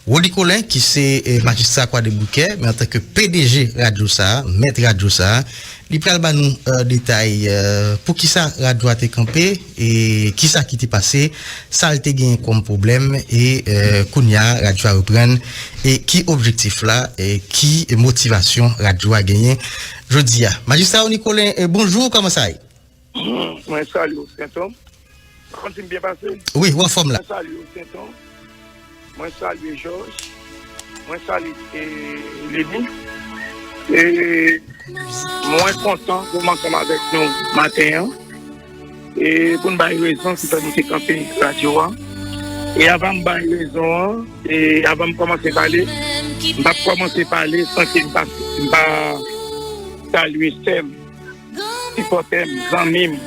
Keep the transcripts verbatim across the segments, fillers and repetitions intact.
Rony Colin, ki se eh, majistra Kwadèboukè, men antanke P D G radyo sa a, mèt radyo sa a, li pral ban nou eh, detay eh, poukisa radyo a te kanpe, e kisa ki te pase, sa l te genyen kòm pwoblèm, e eh, kounye a radyo a reprann, e ki objektif la, e ki motivasyon radyo a genyen jodi a. Majistra Rony Colin, eh, bonjou, kòman sa ye? Mwen salye w, Senton. Konn si m byen pase? Wi, w anfòm la. Mwen salye w, Senton. Mwen salye Jòj. Mwen salye eh, Leni. E mwen kontan pou m ansanm avèk nou maten an. E pou n bay rezon ki fè nou te kanpe radyo a. E avan m bay rezon an, e avan m kòmanse pale, m p ap kòmanse pale san ke m pa, m pa salye sè m, sipòtè m, zanmi m,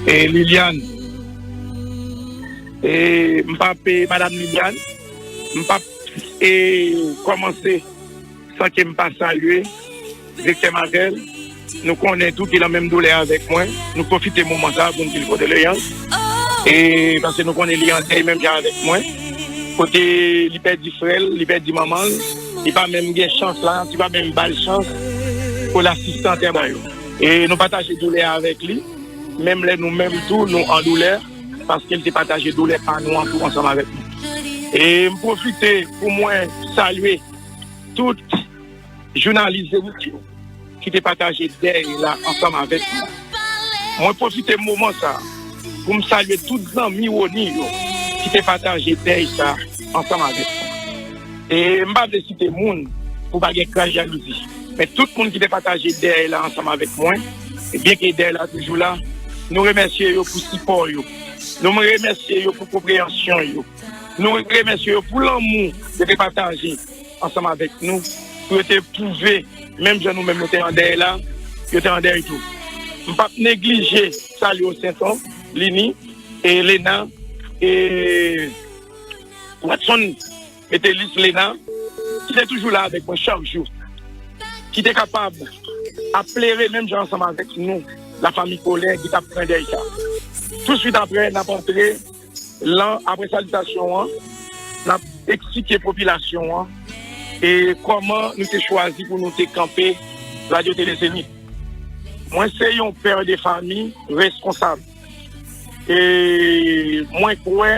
e Liliane. E m p ap, e madanm Liliane, m p ap e kòmanse san ke m pa salye direktè Mavel. Nou konnen tou ki nan menm doulè avèk mwen. Nou pwofite moman sa a pou n di l kondoleyans. E paske nou konnen li an dèy menm jan avèk mwen. Kote li pèdi frè l, li pèdi manman l, li pa menm gen chans la, li pa menm ba l chans pou l asiste antèman yo. E nou pataje doulè avèk li, menm lè nou menm tou nou an doulè, paske l te pataje doulè pa nou an tou ansanm avèk nou. E m pwofite pou mwen salye tout jounalis Zenith yo ki te pataje dèy la ansanm avèk nou. Mwen pwofite moman sa a pou m salye tout zanmi Rony yo ki te pataje dèy sa ansanm avèk nou. E m pa vle site moun pou pa gen kras jalouzi. Men tout moun ki te pataje dèy la ansanm avèk mwen, byenke dèy la toujou la, nou remèsye yo pou sipò yo. Nou remèsye yo pou konpreyansyon yo. Nou remèsye yo pou lanmou yo te pataje ansanm avèk nou, pou yo te pwouve, menm jan nou menm nou te an dèy la, yo te an dèy tou. M p ap neglije salye w Senton, Lini, e Lena, e Watson, Metelis, Lena, ki te toujou la avèk mwen chak jou, ki te kapab ap plere menm jan ansanm avèk nou, lafanmi Colin, ki t ap pran dèy sa. Touswit apre, n ap antre lan apre salitasyon an, n ap eksplike popilasyon an e kòman nou te chwazi pou nou te kanpe Radyo Tele Zenith. Mwen se yon pè de fanmi reskonsab. E mwen kwè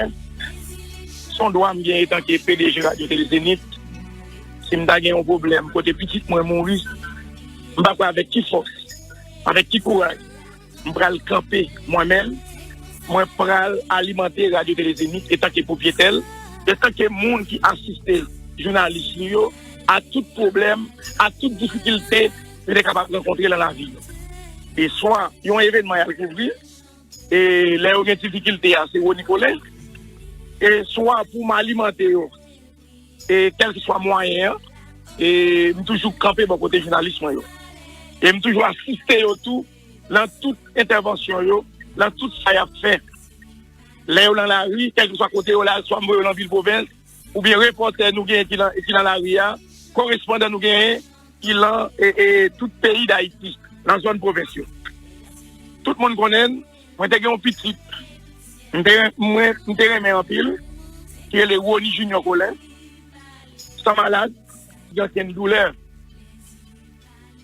se yon dwa m gen etanke P D G Radyo Tele Zenith. Si m ta gen yon pwoblèm kote pitit mwen mouri, m pa kwè avèk ki fòs, avèk ki kouraj m pral kanpe mwen menm, mwen pral alimante Radyo Tele Zenith etanke pwopyetè l, etanke moun ki asiste jounalis li yo a tout pwoblèm, a tout difikilte yo te kapab rankontre nan lavi yo. E swa yon evènman y al kouvri, e lè yo gen difikilte a, se Rony Colin, e swa pou m alimante yo, e kèlkeswa mwayen an, e m toujou kanpe bò kote jounalis mwen yo. E m toujou asiste yo tou nan tout entèvansyon yo, nan tout sa y ap fè. Lè yo nan lari, kèlkeswa kote yo la, swa m voye yo nan vil pwovens, oubyen repòtè nou genyen ki nan, ki nan lari a, korespondan nou genyen ki lan e, e tout peyi Dayiti, nan zòn pwovens yo. Tout moun konnen m, mwen te gen yon pitit, m te, mwen, m te renmen anpil, ki rele Rony Junior Colin, san malad, ki gen ankenn doulè.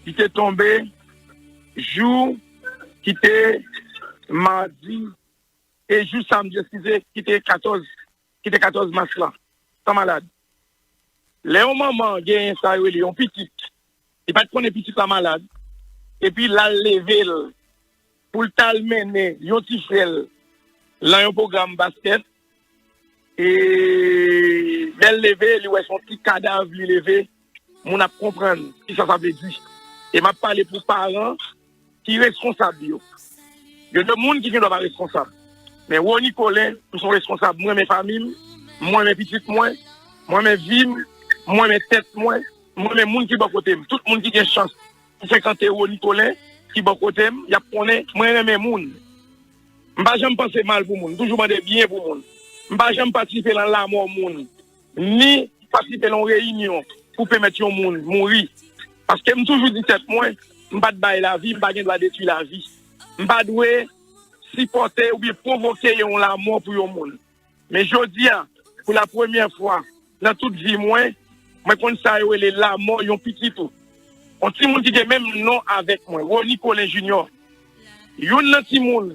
Li te tonbe jou ki te madi, e jou samdi, eskize, ki te katòz, ki te katòz mas la, san malad. Lè yon manman genyen sa yo rele yon pitit, li pa t konnen pitit la malad, epi l al leve l pou l t al mennen yon ti frè l lan yon pwogram baskèt, e lè l leve, li wè se yon ti kadav li leve, moun ap konprann kisa sa vle di. E m ap pale pou paran ki reskonsab yo. Gen de moun ki gen dwa pa reskonsab. Men Rony Colin, m se yon reskonsab, m renmen fanmi m, m renmen pitit mwen, m renmen vi m, m renmen tèt mwen, m renmen moun ki bò kote m. Tout moun ki gen chans pou frekante Rony Colin, ki bò kote m, y ap konnen mwen renmen moun. M pa janm panse mal pou moun, m toujou mande byen pou moun. M pa janm patisipe lan lanmò moun, ni patisipe lan yon reyinyon pou pèmèt yon moun mouri. Paske m toujou di tèt mwen, m pa t bay lavi, m pa gen dwa detwi lavi. M pa dwe sipòte oubyen pwovoke yon lanmò pou yon moun. Men jodi a, pou la premyè fwa, nan tout vi mwen, mwen konn sa yo rele lanmò yon pitit ou. Yon timoun ki gen menm non avèk mwen, Rony Colin Junior. Youn nan timoun,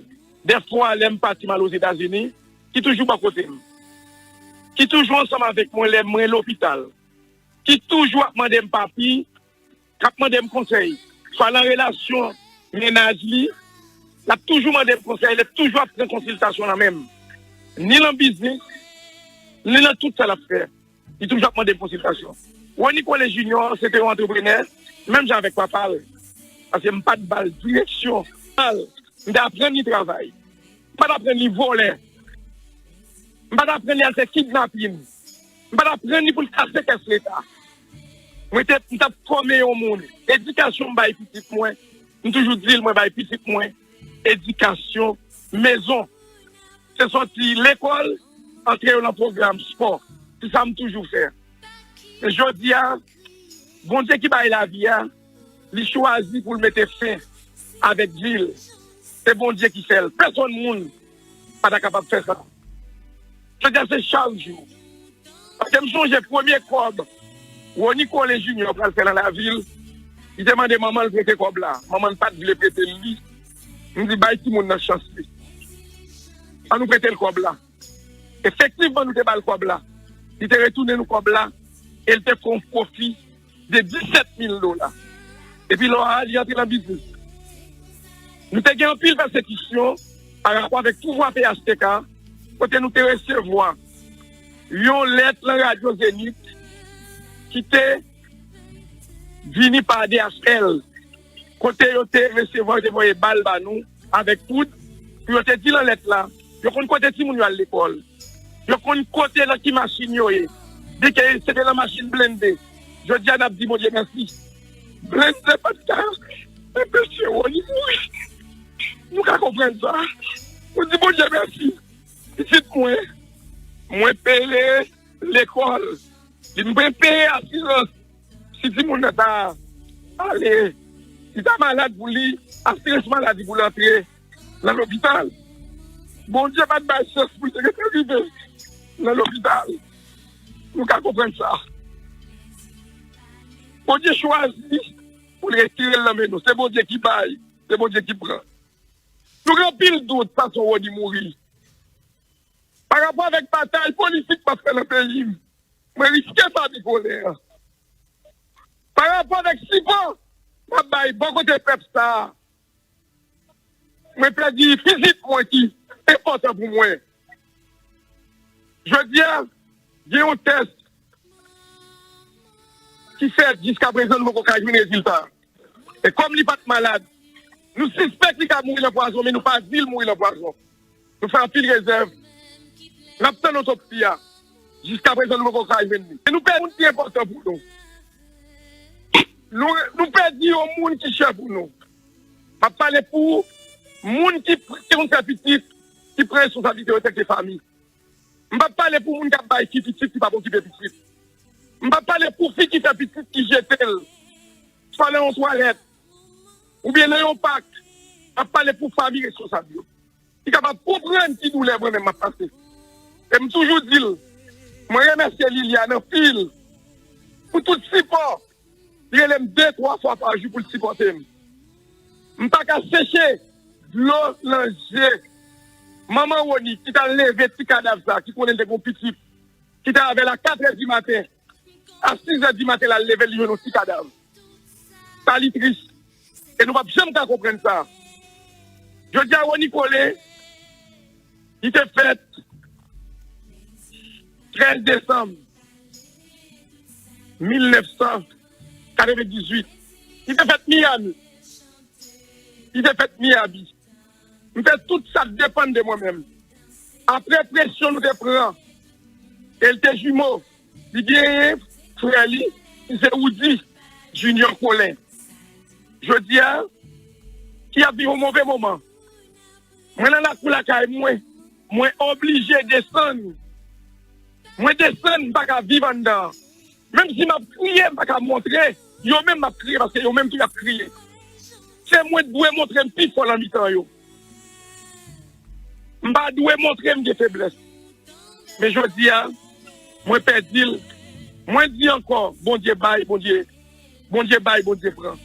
dèfwa lè m pati m al Ozetazini, ki toujou bò kote m. Ki toujou ansanm avèk mwen lè mwen lopital. Ki toujou ap mande m papi, k ap mande m konsèy. Swa nan relasyon mennaj li, l ap toujou mande m konsèy, l ap toujou ap pran konsiltasyon nan men m. Ni nan biznis, ni nan tout sa l ap fè. Li toujou ap mande m konsiltasyon. Rony Colin Junior, se te yon antreprenè, menm jan avèk papa l. Paske m pa t ba l direksyon. Al, m te aprann li travay. M pa t aprann li vòlè. M pa t aprann li al fè kidnapin. M pa t aprann li pou l kase kès Leta. Mwen te, m t ap fòme yon moun. Edikasyon m bay pitit mwen, m toujou di l, mwen bay pitit mwen edikasyon mezon. Se sòti lekòl, antre yo nan pwogram spò. Se sa m toujou fè. Men jodi a, Bondye ki bay lavi a, li chwazi pou l mete fen avèk vi l. Se Bondye ki fè l. Pèsonn moun pa ta kapab fè sa. Jodi a se chak jou. Paske m sonje premye kòb Rony Colin Junior pral fè nan lavi l, li te mande manman l prete kòb la. Manman l pa t vle prete l li. M di, "Bay timoun nan chans li. An nou prete l kòb la." Efektivman, nou te ba l kòb la. Li te retounen nou kòb la e li te fè yon pwofi de disèt mil dola. Epi lò a, li antre nan biznis. Nou te gen anpil pèsekisyon pa rapò avèk pouvwa P H T K, kote nou te resevwa yon lèt nan Radyo Zenith ki te vini pa D H L, kote yo te resevwa, yo te voye bal ba nou avèk poud, pou yo te di nan lèt la, yo konn kote timoun yo al lekòl, yo konn kote nan ki machin yo ye. Byen ke se te nan machin blende. Jodi a, n ap di Bondye mèsi. Blende pa t ka anpeche Rony mouri. Nou ka konprann sa. Nou di Bondye mèsi. Pitit mwen, mwen peye lekòl li, mwen peye asirans. Si timoun nan ta ale, li ta malad pou li, asirans maladi pou l antre nan lopital. Bondye pa t bay chans pou l te gentan rive nan lopital. Nou ka konprann sa. Bondye chwazi pou l retire l nan men nou. Se Bondye ki bay, se Bondye ki pran. Nou gen anpil dout fason Rony mouri. Pa rapò avèk batay politik m ap fè nan peyi m, mwen riske fanmi Colin an. Pa rapò avèk sipò m ap bay bò kote pèp sa a, mwen pèdi pitit mwen ki enpòtan pou mwen. Jodi a, gen yon tès ki fèt, jiskaprezan nou poko ka jwenn rezilta. E kòm li pa t malad, nou sispèk li ka mouri nan pwazon, men nou pa di l mouri nan pwazon. Nou fè anpil rezèv. N ap tann otopsi a. Jiskaprezan, nou poko ka jwenn li. E nou pèdi moun ki enpòtan pou nou. Nou, nou pèdi yon moun ki chè pou nou. M ap pale pou moun ki, ki konn fè pitit, ki pran responsablite yo tanke fanmi. M p ap pale pou moun k ap bay fi pitit, ki p ap okipe pitit. M p ap pale pou fi ki fè pitit, ki jete l, swa nan yon twalèt, oubyen nan yon pak. M ap pale pou fanmi responsab yo, ki kapab konprann ki doulè mwen menm m ap pase. E m toujou di l, mwen remèsye Liliane anpil pou tout sipò. Li rele m de, twa fwa pa jou pou l sipòte m. M pa ka seche dlo nan je manman Rony ki t al leve ti kadav sa, ki konnen l te gen yon pitit, ki te avè l a katrè di maten. A sizè di maten, l al leve l, li jwenn yon ti kadav. Sa li tris. E nou p ap janm ka konprann sa. Jodi a, Rony Colin, li te fèt trèz desanm mil nèf san katrevendizuit. Li te fèt Miami. Li te fèt Miami. M fè tout sa k depann de mwen menm. Apre presyon nou te pran, e l te jimo, li genyen frè li, ki se Roudy Junior Colin. Jodi a, ki ap viv yon move moman. Mwen nan lakou lakay mwen, mwen oblije desann. Mwen desann, m pa ka viv anndan an. Menm si m ap kriye, m pa ka montre yo menm m ap kriye, paske yo menm tou y ap kriye. Se mwen k dwe montre m pi fò nan mitan yo. M pa dwe montre m gen feblès. Men jodi a, mwen pèdi l Mwen di ankò, Bondye bay, Bondye, Bondye bay, Bondye pran.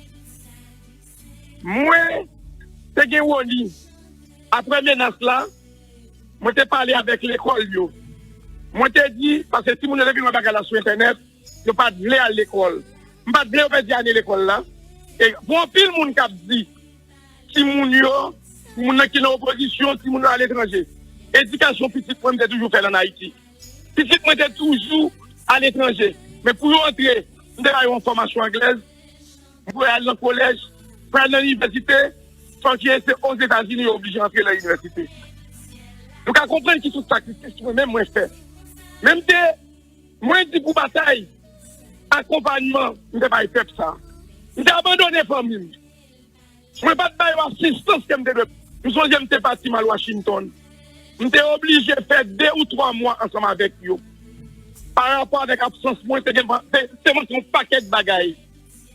Mwen te gen Woni. Apre menas la, mwen te pale avèk lekòl yo. Mwen te di, paske timoun yo te vin wè bagay la sou entènèt, yo pa t vle al lekòl. M pa t vle yo pèdi ane lekòl la. E pou anpil moun k ap di, timoun yo, moun nan ki nan opozisyon, timoun yo aletranje. Edikasyon pitit mwen, m te toujou fè l ann Ayiti. Pitit mwen te toujou aletranje. Men pou yo antre, m te ba yo yon fòmasyon anglèz, m voye al nan kolèj, pou al nan inivèsite, fòk yo se Ozetazini, yo oblije antre nan inivèsite. Nou ka konprann ki tout sakrifis mwen menm mwen fè. Men m te, mwen di pou batay, akonpayman, m te bay pèp sa. M te abandone fanmi m. Mwen pa t ba yo asistans ke m te dwe. M sonje m te pati m al Washington. M te oblije fè de ou twa mwa ansanm avèk yo. Pa rapò avèk absans mwen, te gen, te, te manke yon pakèt bagay.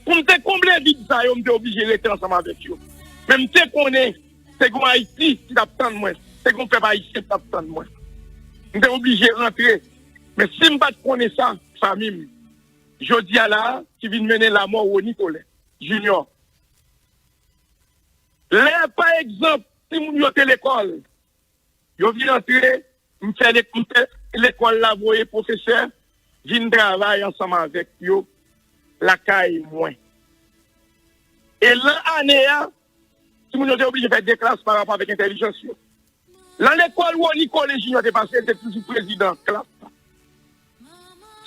Pou m te konble vid sa yo, m te oblije rete ansanm avèk yo. Men m te konnen, se gen yon Ayiti ki t ap tann mwen. Se gen yon pèp ayisyen ki t ap tann mwen. M te oblije rantre. Men si m pa t konnen sa, fanmi m, jodi a la, ki vin mennen lanmò Rony Colin Junior. Lè, pa egzanp, timoun yo te lekòl, yo vin antre, m fè le-, m fè lekòl la voye pwofesè vin travay ansanm avèk yo lakay mwen. E lan ane a, timoun yo te oblije fè de klas pa rapò avèk entèlijans yo. Lan lekòl Rony Colin Junior te pase, li te toujou prezidan klas la.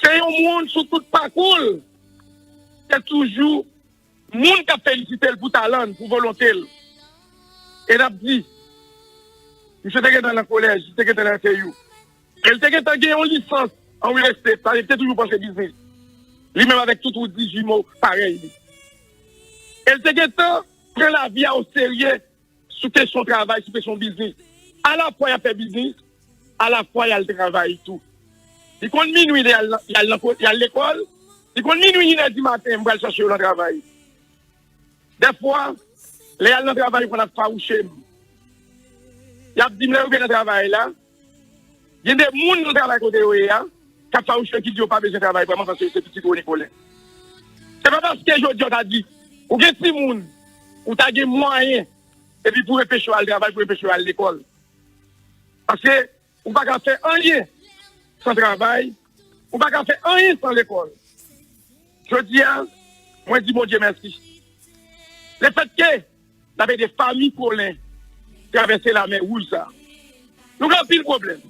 Se yon moun sou tout pakou l, se toujou moun k ap felisite l pou talan l, pou volonte l. E n ap di, misye te gentan nan kolèj, li te gentan nan F A U. E l te gentan gen yon lisans an real estate, sa li te toujou panse biznis. Li menm avèk tout Woody Jimo parèy li. E l te gentan pran lavi a o serye sou kesyon travay, sou kesyon biznis. Alafwa y ap fè biznis, alafwa y al travay tou. Li konn minwi lè y al, y al nan ko-, y al lekòl, li konn minwi inè di maten, m pral chache yo nan travay. Dèfwa, lè y al nan travay, yo konn ap fawouche m. Y ap di m lè yo rive nan travay la, gen de moun nan travay kote yo ye a, k ap fawouche yo ki di yo pa bezwen travay vrèman paske yo se pitit Rony Colin. Se pa paske jodi a w ta di, ou gen timoun, ou ta gen mwayen, epi pou enpeche yo al travay, pou enpeche yo al lekòl. Paske ou pa ka fè anyen san travay, ou pa ka fè anyen san lekòl. Jodi a, mwen di Bondye mèsi. Lefètke n ap ede fanmi Colin travèse lamè wouj sa a. Nou gen anpil pwoblèm.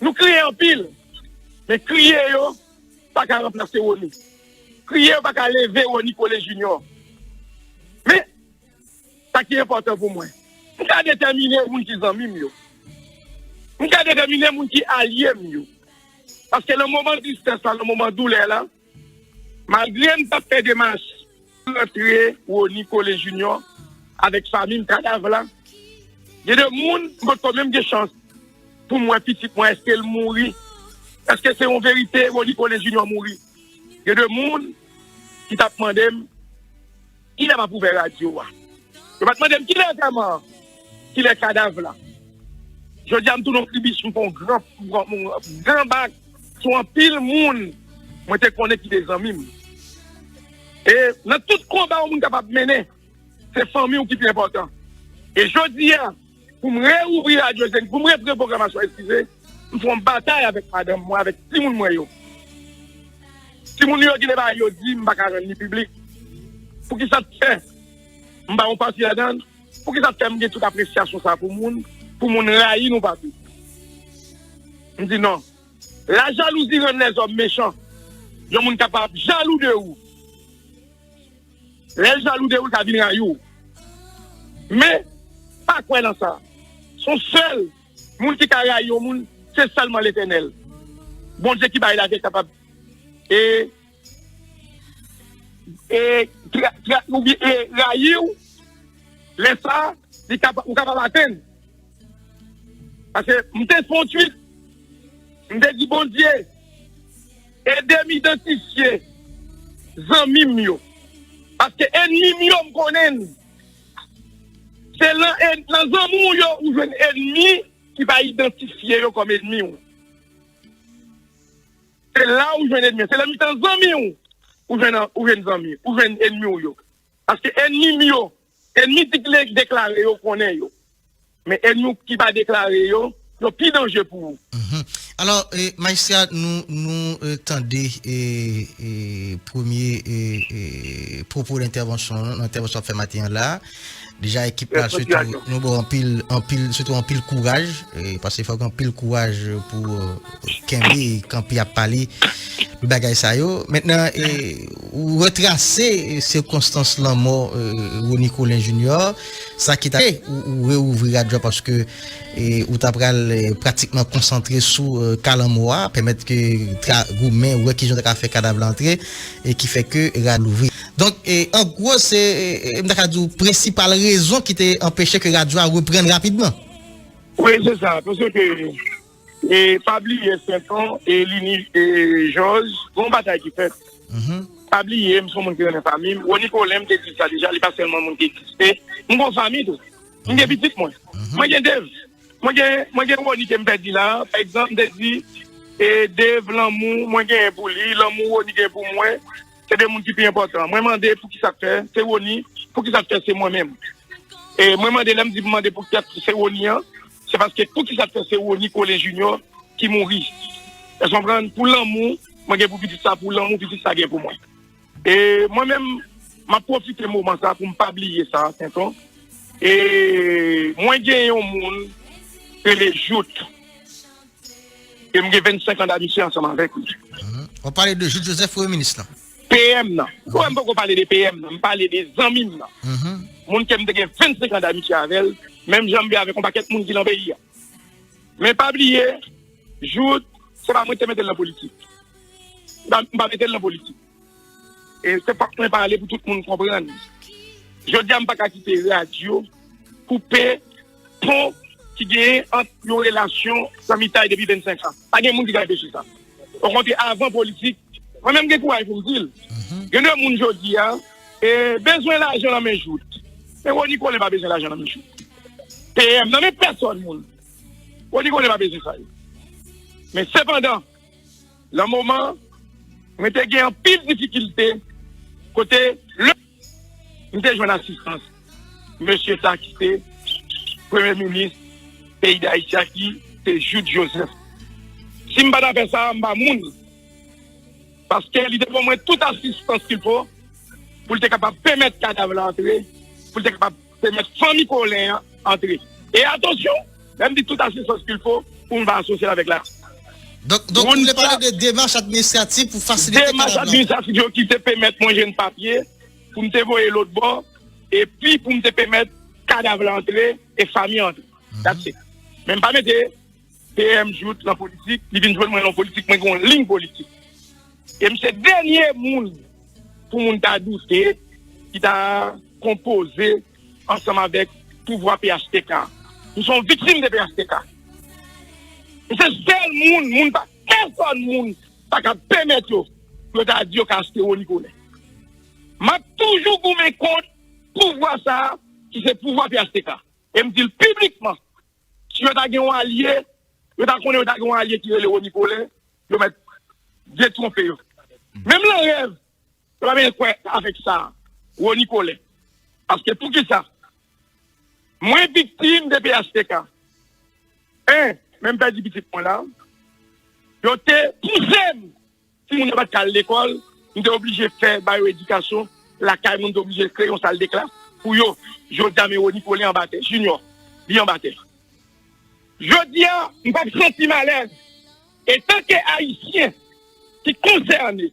Nou kriye anpil, men kriye yo pa ka ranplase Rony. Kriye yo pa ka leve Rony Colin Junior. Men, sa ki enpòtan pou mwen, m ka detèmine moun ki zanmi m yo. M ka detèmine moun ki alye m yo. Paske nan moman tristès la, nan moman doulè la, malgre m t ap fè demach pou rantre Rony Colin Junior avèk fanmi m, kadav la, gen de moun m potko menm gen chans pou m wè pitit mwen, èske l mouri? Èske se yon verite Rony Colin Junior mouri? Gen de moun ki t ap mande m kilè m ap ouvè radyo a. Yo pa t mande m kilè antèman an, kilè kadav la. Jodi a, m tounen yon kribich, m fè yon gran, yon gran bak sou anpil moun mwen te konnen ki te zanmi m. E nan tout konba yon moun kapab mennen, se fanmi w ki pi enpòtan. E jodi a, pou m reouvri radyo, pou m repran pwogramasyon, eskize, m fè yon batay avèk madanm mwen, avèk timoun mwen yo. Timoun yo gen de bagay yo di, m pa ka rann li piblik. Poukisa t fè m pa yon pati ladan l? Poukisa t fè m gen tout apresyasyon sa pou moun, pou moun rayi nou pa tou? M di non. La jalouzi rann lèzòm mechan. Yon moun kapab jalou de ou. Lè l jalou de ou, l ka vin rayi w. Men, pa kwè nan sa. Se yon sèl moun ki ka rayi yon moun, se sèlman Letènèl. Bondye ki bay lavi a kapab, e, e, tra, tra, oubyen, e, rayi w, lè sa a, li kapa, ou kapab atenn. Paske m te fè yon tweet, m te di, Bondye, ede m idantifye zanmi m yo. Paske ènmi m yo, m konnen n. Se nan, èn-, nan zanmi w yo, ou jwenn ènmi ki pa idantifye yo kòm ènmi w. Se la ou jwenn ènmi an. Se nan mitan zanmi w ou jwenn, ou jwenn zanmi, ou jwenn ènmi w yo. Paske ènmi m yo, ènmi ki deklare yo konnen yo. Men ènmi w ki pa deklare yo, yo pi danje pou ou. Alò, majistra, nou, nou tande premye pwopo dentèvansyon, nan entèvansyon w ap fè maten an la. Deja, ekip la, sitou, nou ba w anpil, anpil, sitou anpil kouraj, paske fòk anpil kouraj pou kenbe, kanpe ap pale de bagay sa yo. Mentnan, ou retrase sikonstans lanmò Rony Colin Junior, sa ki ta ou reouvri radyo a paske ou ta pral pratikman konsantre sou ka lanmò a, pèmèt ke goumen, wè kijan ou ta ka fè kadav la antre, e ki fè ke radyo louvri. Donk, an gwo, se, m ta ka di w, prensipal rezon ki te anpeche ke radyo a reprann rapidman. Wi, se sa. Paske, pa bliye, Senton, Lini, Jòj, gon batay ki fèt. Pa bliye, m se yon moun ki renmen fanmi m. Rony Colin, m te di sa deja, li pa sèlman moun ki egziste. M gon fanmi tou. M gen pitit mwen. Mwen gen Dave. Mwen gen, mwen gen Rony ke m pèdi la. Pa egzanp, m te di, Dave, lanmou mwen genyen pou li, lanmou Rony gen pou mwen, se de moun ki pi enpòtan. Mwen mande poukisa k fè se Rony, poukisa k fè se mwen menm. E mwen mande, lè m di m mande poukisa se Rony an, se paske poukisa k fè se Rony Colin Junior ki mouri. Èske w konprann? Pou lanmou mwen gen pou pitit sa, pou lanmou pitit sa gen pou mwen. E mwen menm, m ap pwofite moman sa pou m pa bliye sa, Senton. E mwen gen yon moun rele Jout. E m gen vennsenk an d'amitié ansanm avèk li. W ap pale de Jout Joseph, premye minis lan. P M nan. Ou wè m poko pale de P M nan, m pale de zanmi m nan. Moun ke m te gen vennsenk an d'amitié avè l, menm jan m ye avèk yon pakèt moun ki nan peyi a. Men pa bliye, Jout, se pa mwen ki te mete l nan politik. M pa, m pa mete l nan politik. E se fòk mwen pale pou tout moun konprann. Jodi a, m pa ka kite radyo koupe pon ki genyen ant yon relasyon zanmitay depi vennsenk an. Pa gen moun ki ka anpeche sa. Okontrè, avan politik, mwen menm gen kouraj pou m di l. Gen de moun jodi a, e, bezwen lajan nan men Jout. Men Rony Colin pa bezwen lajan nan men Jout. P M nan men pèsòn moun. Rony Colin pa bezwen sa yo. Men sepandan, nan moman, mwen te gen anpil difikilte kote lè m te jwenn asistans mesye sa ki se premye minis peyi Dayiti a, ki se Jout Joseph. Si m pa t ap fè sa, m pa moun. Paske li te ban mwen tout asistans qu'il faut pou l te kapab pèmèt kadav la antre, pou l te kapab pèmèt fanmi Colin an antre. E atansyon, lè m di tout asistans qu'il faut, pou m pa asosye l avèk la. Donk, donk ou vle pale de demach administratif pou fasilite kadav la? Demach administratif yo ki te pèmèt mwen jwenn papye, pou m te voye lòt bò, epi pou m te pèmèt kadav la antre e fanmi an antre. That's it. Men m pa mete P M Jout nan politik, li vin jwenn mwen nan politik, mwen gen yon liy politik. E m se dènye moun pou moun ta doute ki ta konpoze ansanm avèk pouvwa P H T K. M se yon viktim de P H T K. M se sèl moun, moun pa, pèsòn moun pa ka pèmèt yo, yo ta di yo ka achte Rony Colin. M ap toujou goumen kont pouvwa sa a, ki se pouvwa P H T K. E m di l piblikman, si yo ta gen yon alye, yo ta konnen yo ta gen yon alye ki rele Rony Colin, yo mèt detwonpe yo. Menm nan rèv, yo pa bezwen kwè avèk sa, Rony Colin. Paske poukisa? Mwen viktim de P H T K. En, men m pèdi pitit mwen la. Yo te pouse m. Timoun yo pa t ka al lekòl, m te oblije fè ba yo edikasyon lakay mwen, m te oblije kreye yon sal de klas pou yo. Jodi a, men Rony Colin anba tè, Junior, li anba tè. Jodi a, m p ap santi m alèz. Etanke Ayisyen ki konsène,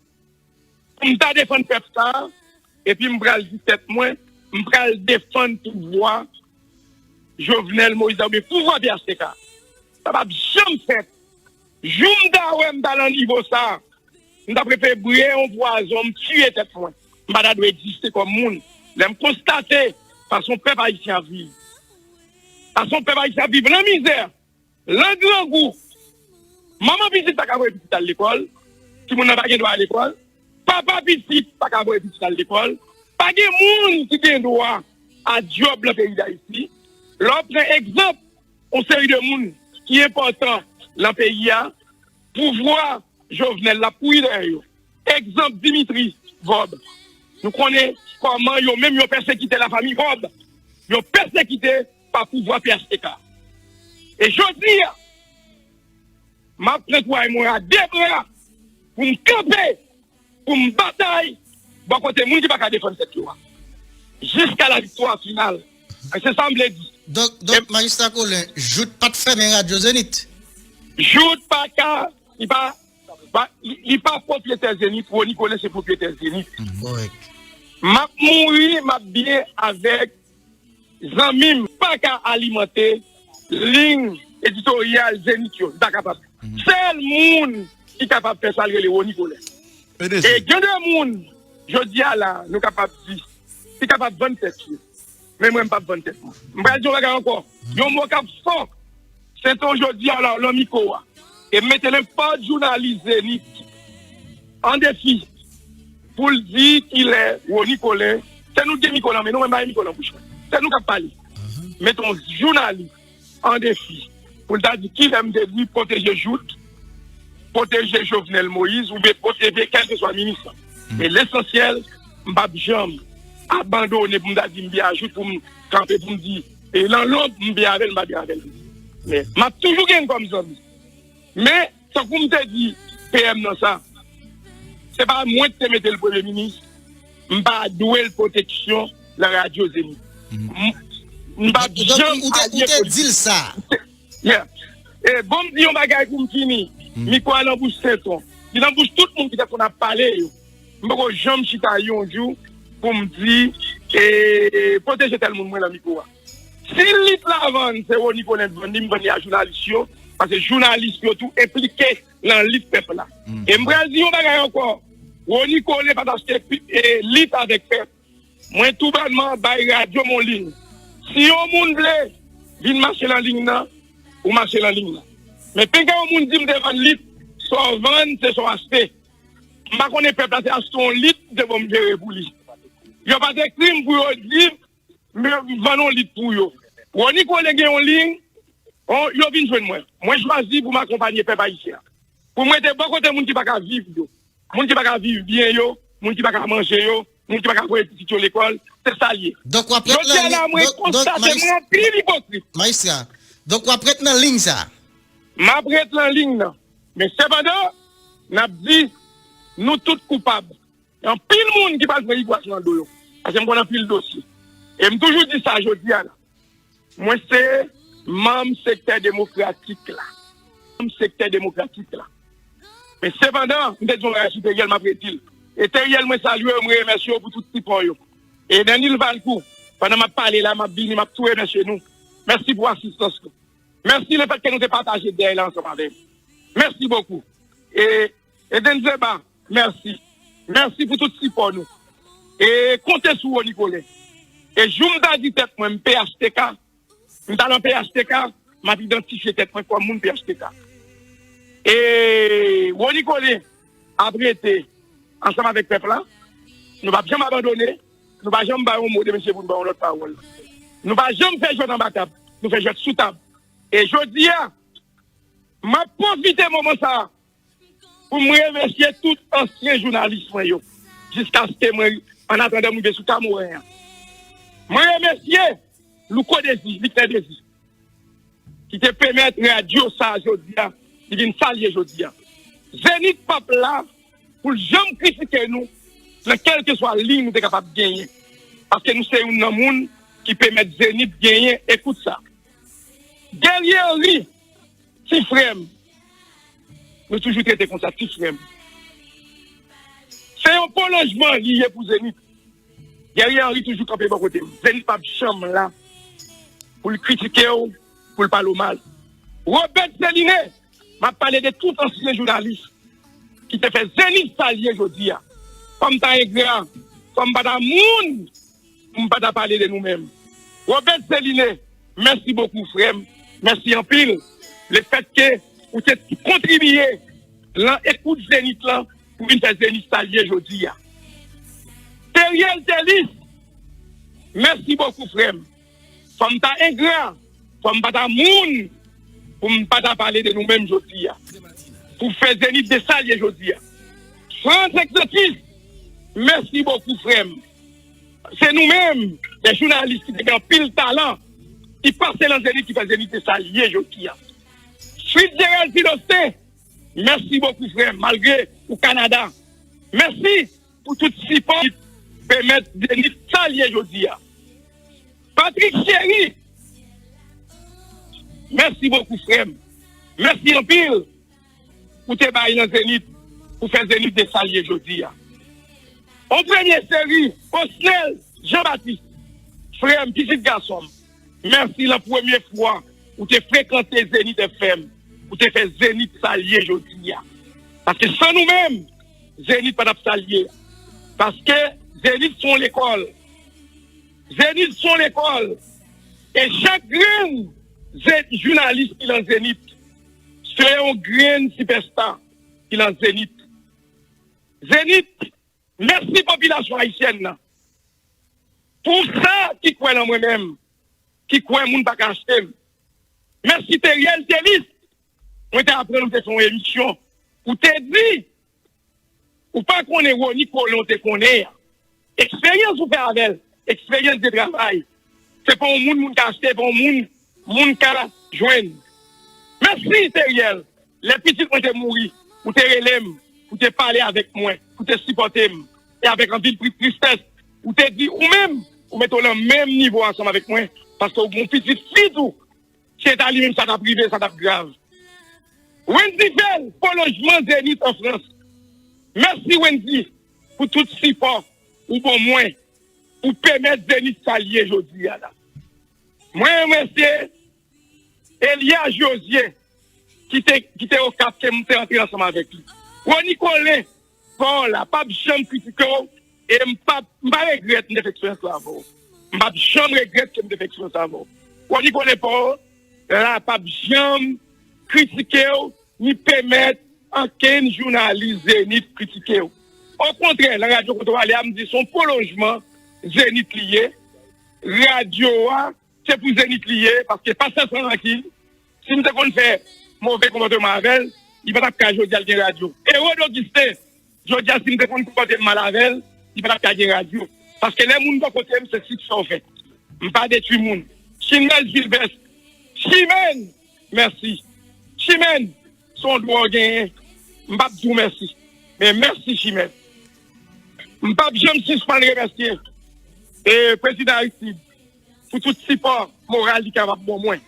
pou m ta defann pèp sa a, epi m pral di tèt mwen, m pral defann pouvwa Jovenel Moïse la oubyen pouvwa P H T K. Sa p ap janm fèt. Jou m ta wè m ta nan nivo sa a, m ta prefere bwè yon pwazon, m tiye tèt mwen. M pa ta dwe egziste kòm moun. Lè m konstate fason pèp ayisyen ap viv, fason pèp ayisyen ap viv nan mizè, nan grangou, manman pitit pa ka voye pitit al lekòl, timoun nan pa gen dwa al lekòl, papa pitit pa ka voye pitit al lekòl, pa gen moun ki gen dwa a djòb nan peyi Dayiti. Lè w pran egzanp yon seri de moun ki enpòtan nan peyi a, pouvwa Jovenel, l ap kouri dèyè yo. Egzanp, Dimitri Vorbe. Nou konnen kòman yo menm yo pèsekite lafanmi Vorbe. Yo pèsekite pa pouvwa P H T K. E jodi a, m ap pran kouraj mwen a de bra pou m kanpe, pou m batay bò kote moun ki pa ka defann tèt yo a. Jiska la viktwa final. E se sa m vle di. Donk, donk, Majistra Colin, Jout pa t fèmen radyo Zenith? Jout pa ka, li pa, pa, li, li pa pwopyetè Zenith, Rony Colin se pwopyetè Zenith. Kòrèk. M ap mouri, m ap byen avèk zanmi m. Pa ka alimante liy editoryal Zenith yo, li pa kapab. Sèl moun ki kapab fè sa, l rele Rony Colin. E gen de moun, jodi a la, nou kapab di, ki kapab vann tèt yo. Men mwen, m p ap vann tèt mwen. M pral di yon bagay ankò. Yon mo k ap fò. Senton jodi a la, lan mikwo a. E mete nenpòt jounalis Zenith an defi pou l di kilè Rony Colin, se nou ki gen mikwo nan men nou, mwen m pa gen mikwo nan bouch mwen. Se nou k ap pale. Mete yon jounalis an defi pou l ta di kilè m te di pwoteje Jout, pwoteje Jovenel Moïse oubyen pwoteje kèlkeswa minis lan. Men lesansyèl, m p ap janm abandone pou m ta di m byen a Jout, pou m kanpe pou m di, e lan lonb, m byen avè l, m pa byen avè l. Men m ap toujou gen l kòm zanmi. Men, tankou m te di P M nan sa, se pa mwen ki te mete l premye minis, m pa dwe l pwoteksyon nan radyo Zenith. M, m p ap janm alye politik. Donk, ou te, ou te, ou te di l sa? Yeah. E bon, m di yon bagay pou m fini. Mikwo a nan bouch Senton. Li nan bouch tout moun ki te konn ap pale yo. M poko janm chita yon jou pou m di, e, pwoteje tèl moun mwen lan mikwo a. Si lit la vann, se Rony Colin t vann li, m vann li a jounalis yo, paske jounalis yo tou enplike lan lit pèp la. E m pral di yon bagay ankò. Rony Colin pa t achte pi-, e, lit avèk pèp. Mwen tou bònman bay radyo m yon liy. Si yon moun vle vin mache lan liy nan, ou mache lan liy nan. Men pinga yon moun di m te vann lit, sa w vann, se sa w achte. M pa konnen pèp la te achte yon lit, m te bon m jere pou li. Yo pa t ekri m pou yo di m vann yon lit pou yo. Rony Colin gen yon liy, on, yo vin jwenn mwen. Mwen chwazi pou m akonpanye pèp ayisyen an. Pou m rete bò kote moun ki pa ka viv yo. Moun ki pa ka viv byen yo, moun ki pa ka manje yo, moun ki pa ka voye pitit yo lekòl, se sa l ye. Donk, w ap ret nan liy, donk, donk, konstate, majis-, mwen anpil ipokrit. Majistra, donk, w ap ret nan liy sa? M ap ret nan liy nan. Men sepandan, n ap di, nou tout koupab. Gen anpil moun ki pral pran rigwaz nan do yo. Paske m konn anpil dosye. E m toujou di sa jodi a la. Mwen se manm sektè demokratik la. Manm sektè demokratik la. Men sepandan, m te di yon bagay sou Teriel, m ap redi l. E Teriel, mwen salye w, mwen remèsye w pou tout sipò yo. E Danil Valcourt, pandan m ap pale la, m ap vini, m ap tou remèsye nou. Mèsi pou asistans nou. Mèsi lefètke nou te pataje dèy la ansanm avè m. Mèsi bokou. E, e Denze Ba, mèsi. Mèsi pou tout sipò nou. E konte sou Rony Colin. E jou m ta di tèt mwen, m P H T K, m ta nan P H T K, m ap idantifye tèt mwen kòm moun P H T K. E Rony Colin ap rete ansanm avèk pèp la. Nou p ap janm abandone. Nou pa janm bay yon mo de mesye pou nou bay yon lòt pawòl. Nou pa janm fè jwèt anba tab. Nou fè jwèt sou tab. E jodi a, m ap pwofite moman sa a pou m remèsye tout ansyen jounalis mwen yo, jiskaske mwen, annatandan m rive sou Kamoren an. Mwen remèsye Louko Dezi, Victor Dezi, ki te pèmèt radyo sa a jodi a, li vin sa l ye jodi a. Zenith p ap la pou l janm kritike nou nan kèlkeswa liy nou te kapab genyen. Paske nou se youn nan moun ki pèmèt Zenith genyen ekout sa. Guerrier Henry, ti frè m, nou toujou trete konsa, ti frè m. Se yon pwolonjman li ye pou Zenith. Guerrier Henry toujou kanpe bò kote m. Zenith p ap janm la pou l kritike w, pou l pale w mal. Robert Celiné, m ap pale de tout ansyen jounalis ki te fè Zenith sa l ye jodi a. Fò m ta engra, fò m pa ta moun, m pa ta pale de nou menm. Robert Celiné, mèsi bokou, frè m. Mèsi anpil. Lefètke ou te kontribiye lan ekout Zenith lan pou vin fè Zenith sa l ye jodi a. Teriel Telis, mèsi bokou, frè m. Fò m ta engra, fò m pa ta moun, pou m pa ta pale de nou menm jodi a. pou fè Zenith de sa l ye jodi a. Frantz Exantus, mèsi bokou, frè m. Se nou menm, lè jounalis ki te gen anpil talan, ki pase nan Zenith, ki fè Zenith de sa l ye jodi a. Fitzgerald Philosten, mèsi bokou, frè m, malgre ou Kanada. Mèsi pou tout sipò ki pèmèt Zenith sa l ye jodi a. Patrick Chéry, mèsi bokou, frè m. Mèsi anpil ou te bay nan Zenith, pou fè Zenith de sa l ye jodi a. On premye seri, Osnel Jean Baptiste, frè m, pitit gason m, mèsi lan premye fwa ou te frekante Zenith F M, ou te fè Zenith sa l ye jodi a. Paske san nou menm, Zenith pa t ap sa l ye. Paske Zenith se yon lekòl. Zenith se yon lekòl. E chak grenn ze- jounalis ki lan Zenith, se yon grenn sipèsta ki lan Zenith. Zenith, mèsi popilasyon ayisyèn nan. Pou sa ki kwè lan mwen menm, ki kwè moun pa ka achte m. Mèsi Teriel Telis, mwen te aprann ou te fè yon emisyon. Ou te di, ou pa konnen Rony Colin ou te konnen an. Eksperyans ou fè avè l, eksperyans de travay. Se pa yon moun moun ka achte, se pa yon moun moun ka jwenn. Mèsi Teriel. Lè pitit mwen te mouri, ou te rele m, ou te pale avèk mwen, ou te sipòte m. E avèk anpil pri- tristès, ou te di ou menm, ou mete w lan menm nivo ansanm avèk mwen, paske w gen yon pitit fi tou. Si se ta li menm sa t ap rive, sa t ap grav. Wendy Phil, pwolonjman Zenith an Frans. Mèsi Wendy pou tout sipò ou ban mwen pou pèmèt Zenith sa l ye jodi a la. Mwen remèsye Elias Josué ki te, ki te Okap ke m te antre ansanm avèk li. Rony Colin, pa w la, p ap janm kritike w, e m p ap, m pa regrèt m te fè eksperyans la avè w. M p ap janm regrèt ke m te fè eksperyans la avè w. Rony Colin, pa w la, p ap janm kritike w, ni pèmèt ankenn jounalis Zenith kritike w. Okontrè, nan radyo kote w ale a, m di se yon pwolonjman Zenith li ye. Radyo a, se pou Zenith li ye, paske pastè San Rankin, si m te konn fè move konpòteman avè l, li pa t ap ka jodi a l gen radyo. Erod Augustin, jodi a si m te konn konpòte m mal avè l, li pa t ap ka gen radyo. Paske lè moun bò kote m, se siksè w fè. M pa detwi moun. Chimène Gilbert, Chimène, mèsi. Chimène, se yon dwa w genyen. M p ap di w mèsi. Men mèsi, Chimène. M p ap janm sispann remèsye, e, Prezidan Aristide pou tout sipò moral li kapab ban mwen.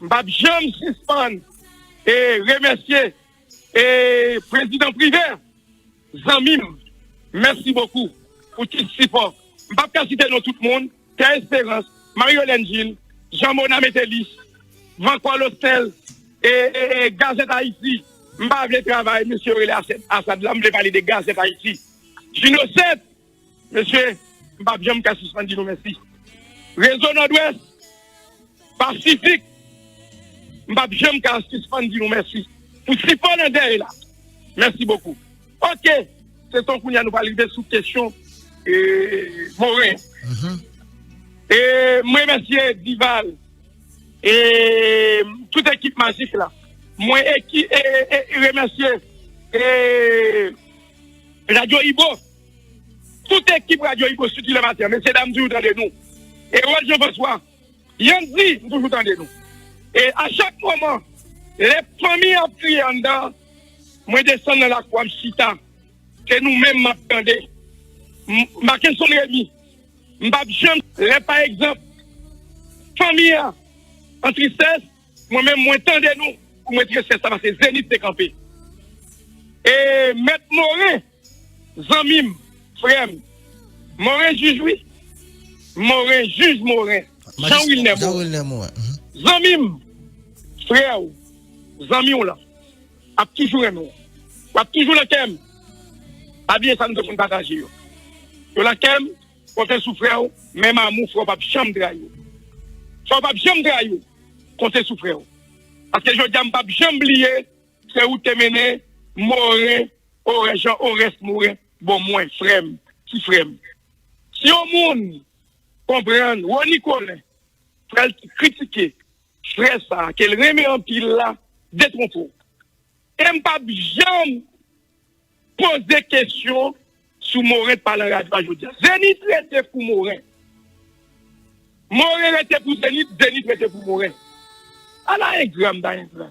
M p ap janm sispann, e, remèsye, e, Prezidan Privè, zanmi m, mèsi bokou pou tout sipò. M p ap ka site non tout moun, Pierre Espérance, Marie Yolène Gilles, Jean Mona Mételis, Vancol Osnel, e, e, e, Gazette Haïti. M pa vle travay mesye yo rele Asad, Asad la, m vle pale de Gazette Haïti. Jinocèt, mesye, m p ap janm ka sispann di nou mèsi. Rezo Nòdwès, Pasifik, m p ap janm ka sispann di nou mèsi pou sipò nan dèyè la. Mèsi bokou. Oke, se tan kounye a nou pral rive sou kesyon, e, Moren. E, m remèsye Dival, e, tout ekip Majik la. Mwen eki, e, e, e, remèsye, e, Radyo Ibo. Tout ekip Radyo Ibo, sitou lè maten an, mesye dam, toujou tande nou. Erod Jean François, Yandy, m toujou tande nou. E a chak moman, lè fanmi an ap kriye anndan, mwen desann nan lakou a, m chita. Se nou menm m ap tande. M, Mackenson Remy, m p ap janm, lè pa egzanp, fanmi an an tristès, mwen menm mwen tande nou, pou mwen tristès la, paske Zenith te kanpe. E Mèt Moren, zanmi m, frè m, Moren jij wi, Moren, jij Moren, Jean Wilner Moren, zanmi m, frè w, zanmi w lan, ap toujou renmen w, w ap toujou nan kè m. Pa bliye sa nou te konn pataje yo. Yo nan kè m, konte sou frè w, menm amou frè w p ap janm trayi w. Frè w p ap janm trayi w, konte sou frè w. Paske jodi a m p ap janm bliye se ou te mennen Moren, Orè, Jean Orès Moren, bon mwen, frè m, ti frè m. Si yon moun konprann Rony Colin, frè l ki kritike frè sa a, ke l renmen anpil la, detwonpe w. E m p ap janm poze kesyon sou Moren t pa nan radyo a jodi a. Zenith rete pou Moren. Moren rete pou Zenith, Zenith rete pou Moren. Ala engra m ta engra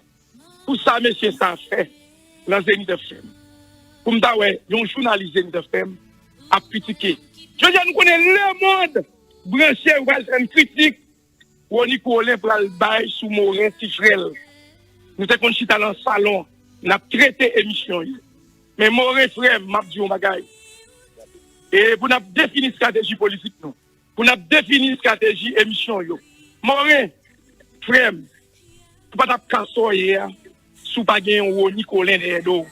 pou sa mesye sa fè nan Zenith F M. Pou m ta wè yon jounalis Zenith F M ap kritike. Jodi a nou konnen lemonn branche, yo pral fè m kritik. Rony Colin pral bay sou Moren ti frè l. Nou te konn chita nan salon, n ap trete emisyon yo. Men Moren frè m, m ap di yon bagay. E pou n ap defini estrateji politik nou, pou n ap defini estrateji emisyon yo. Moren frè m, ou pa t ap ka sa w ye a si w pa gen yon Rony Colin dèyè do w.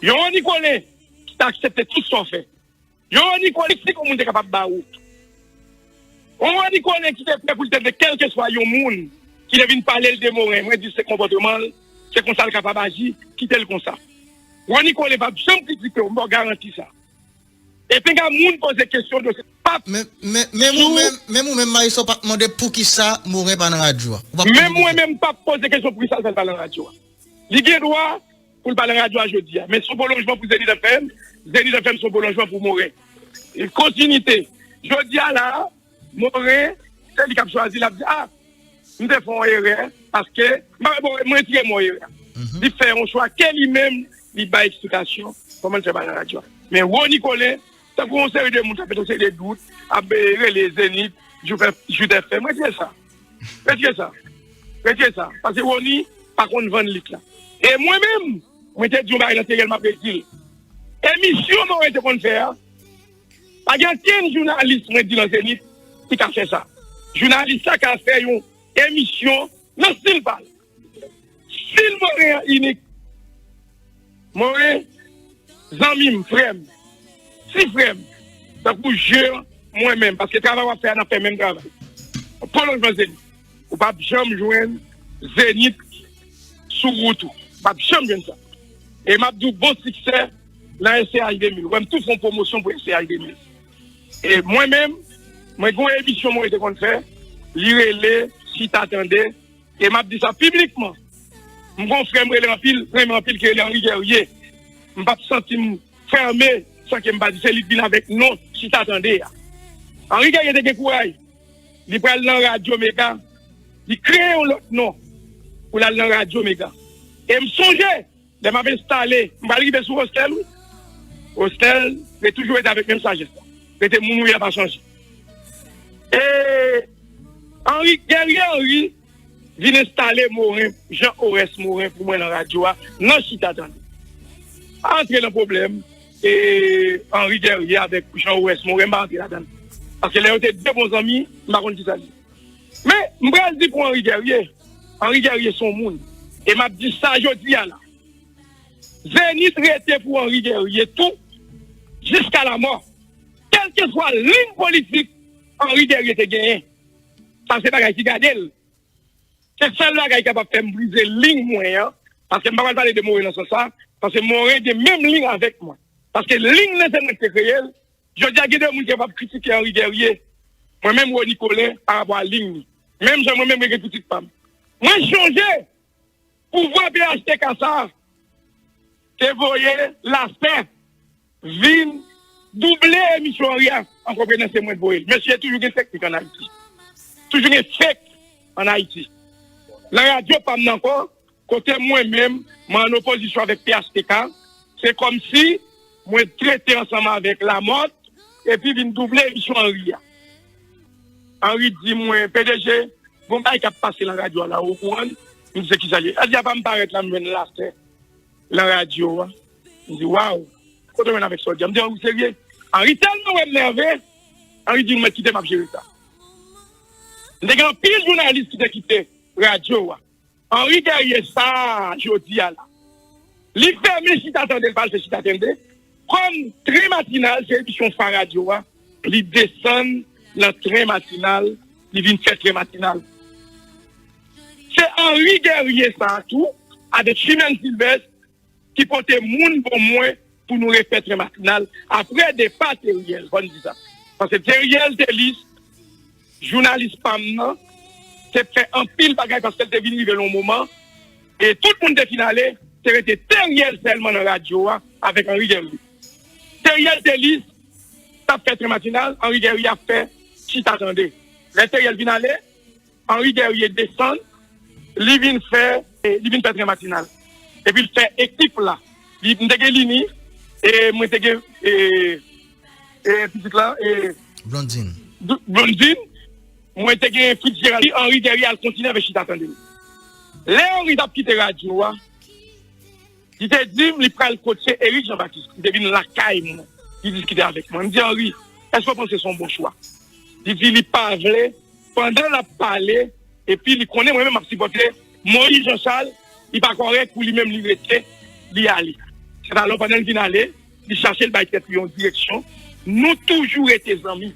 Yon Rony Colin ki ta aksepte tout sa w fè. Yon Rony Colin, si yon moun te kapab ba ou. Yon Rony Colin ki te prè pou l tande kèlkeswa yon moun ki te vin pale l de Moren. Mwen di se konpòteman l, se konsa l kapab aji, kite l konsa. Rony Colin p ap janm kritike w, m ba w garanti sa. E pinga moun poze kesyon de se p ap. Men, men, menm ou menm, menm ou menm, Marisol pa t mande poukisa Moren pa nan radyo a. Ou pa t Menm mwen menm p ap poze kesyon poukisa l fè l pa nan radyo a. Li gen dwa pou l pa nan radyo a jodi a. Men se yon pwolonjman pou Zenith F M, Zenith F M se yon pwolonjman pou Moren. E kontinite. Jodi a la, Moren, se li k ap chwazi, l ap di, a, m te fè yon erè, paske, m pa, bon, mwen retire mo erè. Li fè yon chwa ke li menm, li bay eksplikasyon, kòman l fè pa nan radyo a. Men Rony Colin, tankou yon seri de moun k ap met yon seri de dout, ap, eh, rele Zenith, Jout F M, retire sa. Retire sa. Retire sa. Paske Rony pa konn vann lit la. E mwen menm, mwen te di yon bagay nan serye l, m ap redi l. Emisyon Moren te konn fè a, pa gen ankenn jounalis mwen di nan Zenith ki ka fè sa. Jounalis sa ka fè yon emisyon nan stil pa l. Stil Moren an inik. Moren, zanmi m, frè m, ti frè m, tankou je mwen menm, paske travay w ap fè a, n ap fè menm travay. Pwolonjman Zenith. Ou p ap janm jwenn Zenith sou wout ou. Ou p ap janm jwenn sa. E m ap di w bon siksè nan S C H de mil. Ou wè m tou fè yon pwomosyon pou S C H de mil. E mwen menm, mwen gen yon emisyon mwen te konn fè, li rele Chita Tande, e m ap di sa piblikman. M gen yon frè m rele anpil, renmen anpil, ki rele Henri Guerrier. M p ap santi m fèmen san ke m pa di se li k vin avèk non Chita Tande a. Henri Guerrier te gen kouraj. Li pral nan Radyo Mega. Li kreye yon lòt non pou l al nan Radyo Mega. E m sonje, lè m ap enstale, m pral rive sou Rostel, wi. Rostel, li toujou rete avèk menm sajès la. Rete moun ou ye a, pa chanje. E Henri, Guerrier Henri vin enstale Moren, Jean Orès Moren pou mwen nan radyo a, nan Chita Tande. Pa antre nan pwoblèm, e Henri Guerrier avèk Jean Orès Moren, m pa antre ladan l. Paske lè yo te de bon zanmi, m pa konn kisa l ye. Men, m pral di pou Henri Guerrier, Henri Guerrier se yon moun. E m ap di sa jodi a la. Zenith rete pou Henri Guerrier tou, jiska lamò. Kèlkeswa liy politik Henri Guerrier te genyen, sa se bagay ki gade l. Se sèl bagay ki kapab fè m brize liy mwen an, paske m pa pral pale de Moren nan sans sa, paske Moren gen menm liy avèk mwen. Paske liy nan se mwen ki te kreye l. Jodi a gen de moun ki kapab kritike Henri Guerrier, mwen menm Rony Colin, pa rapò a liy li. Menm jan mwen menm mwen gen kritik pa m. Mwen chonje pouvwa P H T K sa a te voye Lastè vin double emisyon Henri a an konprenans se mwen k voye l. Mesye, toujou gen teknik ann Ayiti. Toujou gen fake ann Ayiti. Nan radyo pa m nan ankò, kote mwen menm, mwen ann opozisyon avèk P H T K, se kòmsi mwen trete ansanm avèk Lamòt, epi vin double emisyon Henri a. Henri di mwen, P D G, gon bagay k ap pase nan radyo a la, ou okouran? M di, se kisa l ye? L di, apa m parèt la, m jwenn Lastè nan radyo a. M di, waw, kote w jwenn avèk sa w di a? M di, Henri serye? Henri tèlman wè m nève, Henri di, ou mèt kite m ap jere sa. M te gen anpil jounalis ki te kite radyo a. Henri Guerrier sa a, jodi a la, li fèmen Chita Tande, l pa al fè Chita Tande. Kòm Tren Matinal se emisyon fa radyo a, li desann nan Tren Matinal, li vin fè Tren Matinal. Se Henri Guerrier sa a tou, avèk Chimène Sylvestre, ki pote moun ban mwen pou nou refè Tren Matinal apre depa Theriel, fò n di sa. Paske Theriel Thélis, jounalis pa m nan, te fè anpil bagay paske l te vin rive nan yon moman, e tout moun te fin ale, te rete Teriel sèlman nan radyo a avèk Henri Guerrier. Teriel te li t ap fè tren matinal, Henri Guerrier ap fè chita tande. Lè Teriel vin ale, Henri Guerrier desann, li vin fè, e, li vin fè tren matinal. Epi l fè ekip la. Li, m te gen Lini, e mwen te gen, e, e, pitit la, e, Blondine. Bl- Blondine, mwen te gen Fitzgerald, Henri Guerrier al kontinye avèk chita tande. Lè Henri t ap kite radyo a, li te di m li pral kotche Eric Jean Baptiste. Li te vin lakay mwen. Li diskite avèk mwen. M di, Henri, èske w panse se yon bon chwa? Li di li pa vle. Pandan l ap pale, epi li konnen mwen menm m ap sipòte Moïse Jean Charles, li pa kòrèk pou li menm li rete, li ale. Sètalò, pandan l vin ale, li chache l bay tèt li yon direksyon. Nou toujou rete zanmi.